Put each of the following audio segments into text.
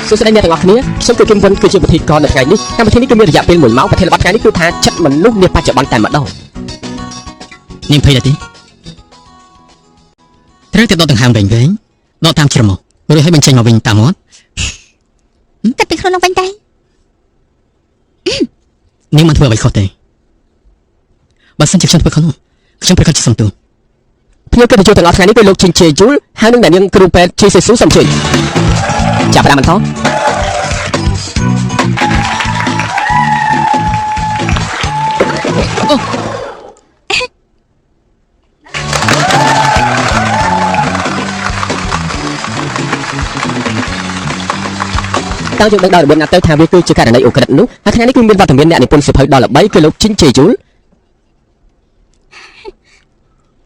សួស្តីអ្នកទាំងអស់គ្នាខ្ញុំគឺគឹមវុនគឺជាពិធីករនៅថ្ងៃនេះកម្មវិធីនេះគឺមានរយៈពេល1ម៉ោងប្រធានបទថ្ងៃនេះគឺថាចិត្តមនុស្សនាបច្ចុប្បន្នតែម្ដង នាងភ័យដែរទេត្រូវតែដកដង្ហើមវែងវែងដកតាមច្រមុះរួចឲ្យបញ្ចេញមកវិញតាមមាត់ គិតពីខ្លួនឡើងវិញតែ នាងមិនធ្វើអ្វីខុសទេបើសិនជាខ្ញុំធ្វើខុសនោះខ្ញុំប្រកាសជាសុំទោស ភ្ញៀវកិត្តិយសទាំងអស់ថ្ងៃនេះគឺលោកជីងជាយូលហើយនិងអ្នកនាងគ្រូពេទ្យជីសេស៊ូសូមអញ្ជើញចាប់ផ្ដើមបន្តតើយើងដឹងដល់របៀបណាទៅថាវាគឺជាករណីឧក្រិដ្ឋនោះហើយថ្ងៃនេះគឺមានវត្តមានអ្នកនិពន្ធសៀវភៅដ៏ល្បីគឺលោកជីងជាយូល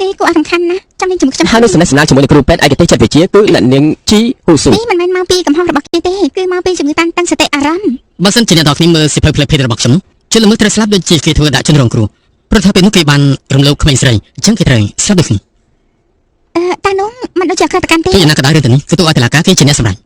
ទេគួរឲ្យរំខានណាស់ចាំលេងជាមួយខ្ញុំ ហើយនៅសំណេះសំណាលជាមួយនឹងគ្រូពេទ្យឯកទេសចិត្តវិទ្យាគឺអ្នកនាងជីហ៊ូស៊ូ នេះមិនមែនមកពីកំហុសរបស់គេទេគឺមកពីជំងឺតានតឹងសតិអារម្មណ៍ បើសិនជាអ្នកទាំងអស់គ្នាមើលសៀវភៅផ្លូវភេទរបស់ខ្ញុំជនល្មើសត្រូវស្លាប់ដូចជាគេធ្វើដាក់ជនរងគ្រោះព្រោះថាពេលនោះគេបានរំលោភក្មេងស្រីអញ្ចឹងគេត្រូវស្លាប់ដូចគ្នា អឺតែនោះមិនដូចជាអក្រិតកម្មទេ ទោះយ៉ាងណាក៏ដោយរឿងទាំងនេះគឺទោះឲ្យតុលាការគេជាអ្នកសម្រេច